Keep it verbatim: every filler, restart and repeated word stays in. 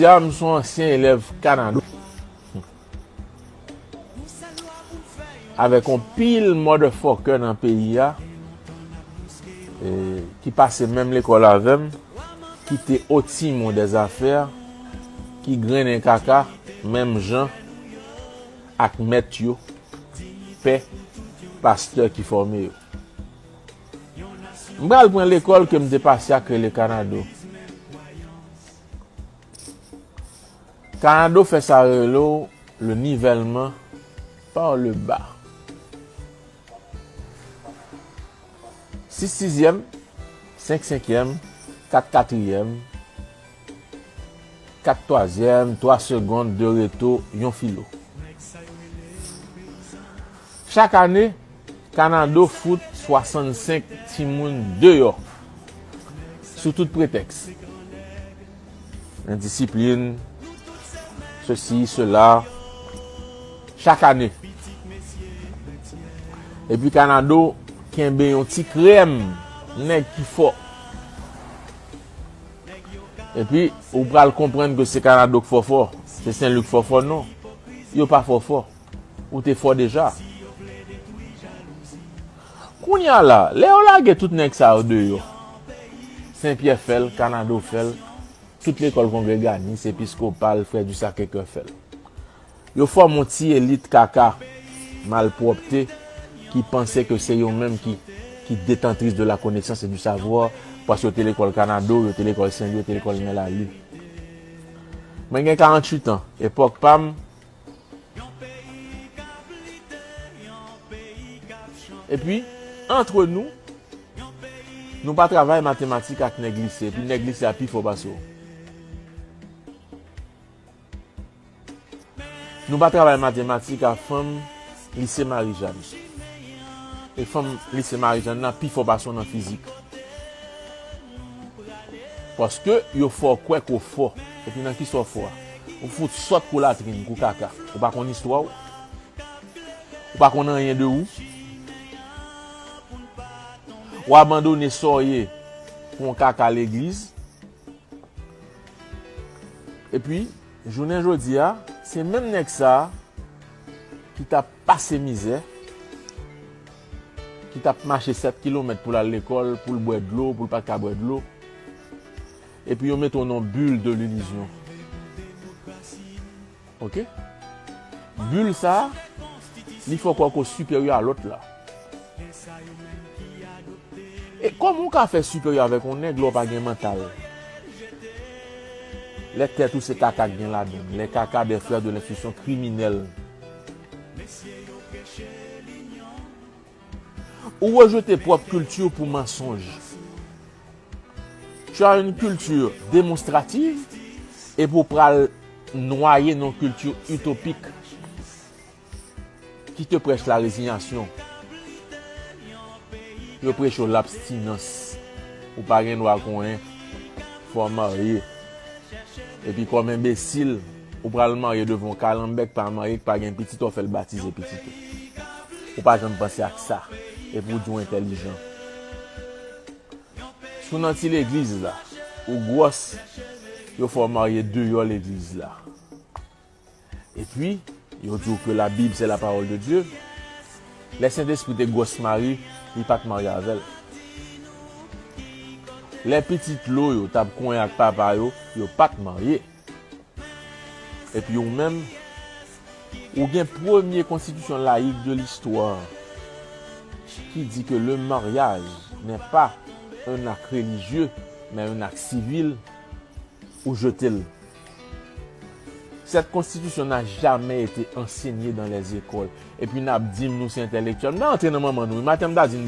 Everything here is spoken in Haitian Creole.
Deja, m se yon ansyen elèv Kanado. Avèk yon pil motherfucker nan peyi a, e, ki pase menm lekòl avè m, ki te au timon des affaires, ki grennen kaka, menm jan ak mèt yo, pè, pastè ki fòme yo. M pral pran lekòl ke m te pase a k rele Kanado. Kanado fè sa rele w le nivèlman par le bas. Sis sizyèm, senk senkyèm, kat katriyèm, kat twazyèm, twa segond, de reto, yon filo. Chak ane, Kanado fout swasannsenk timoun deyò sou tout pretèks. Endisiplin, sesi, sela, chak ane. Epi Kanado kenbe yon ti krèm nèg ki fò. Epi, ou pral konprann ke se Kanado k fò fò, se Sen Lik fò fò, non. Yo pa fò fò. Ou te fò deja. Kounye a la, lè yo lage tout nèg sa yo deyò, Sen Pyè fè l, Kanado fè l, tout lekòl kongreganis, episkopal, Frè di Sakre Kè fè l. Yo fòme yon ti elit kaka, malpwòpte, ki panse ke se yo menm ki, ki détentrice de la connaissance et du savoir, paske yo te lekòl Kanado, yo te lekòl Sen Lik, yo te lekòl Mèlali. Mwen gen karanntuit an, epòk pa m, epi, antre nou, nou pa travay matematik ak nèg lise, epi nèg lise a pi fò pase w. Nou pa travay matematik ak fanm lise Marijàn. E fanm lise Marijàn nan pi fò pase w nan fizik. Paske yo fè w kwè ke w fò. Epi nan kisa w fò a? Ou fout sòt kou latrin, kou kaka. Ou pa konn istwa w. Ou pa konn anyen de ou. Ou abandone sa w ye pou yon kaka legliz. Epi, jounen jodi a, se menm nèg sa a ki t ap pase mizè, ki t ap mache sèt kilomèt pou l al lekòl, pou l bwè dlo, pou l pa t ka bwè dlo. Epi yo mete w nan bil de lilizyon. Oke? Bil sa a, li fè w kwè ke w siperyè a lòt la. E kòman w ka fè siperyè avèk yon nèg lè w pa gen mantal? Lè tèt ou se kaka k gen ladan l, lè kaka des frères de l'instruction criminelle. Ou rejete pwòp kilti w pou mansonj. Tu as une culture démonstrative epi w pral nwaye nan yon kilti itopik ki te prèch la rezinyasyon. Yo preche w labstinans. Ou pa gen dwa konnen. Fò w marye. Epi kòm enbesil, ou pral marye devan yon kalanbè k pa marye, k pa gen pitit, w ap fè l batize pitit ou. Ou pa janm panse ak sa. Epi w di w entèlijan. Si w nan ti legliz la, ou gwòs, yo fè w marye deyò legliz la. Epi, yo di w ke la Bible c'est la parole de Dieu. Lè Sentespri te gwòs Mari, li pa t marye avè l. Lè pitit Lo yo t ap konyen ak papa yo, yo pa t marye. Epi ou menm, ou gen premye konstitisyon layik de listwa ki di ke le mariage n'est pas un acte religieux, mais un acte civil, ou jete l. Cette constitution n'a jamais été enseignée dans les écoles. Epi n ap di m nou se entèlektyèl. M ta antre nan manman nou. Maten m ta di n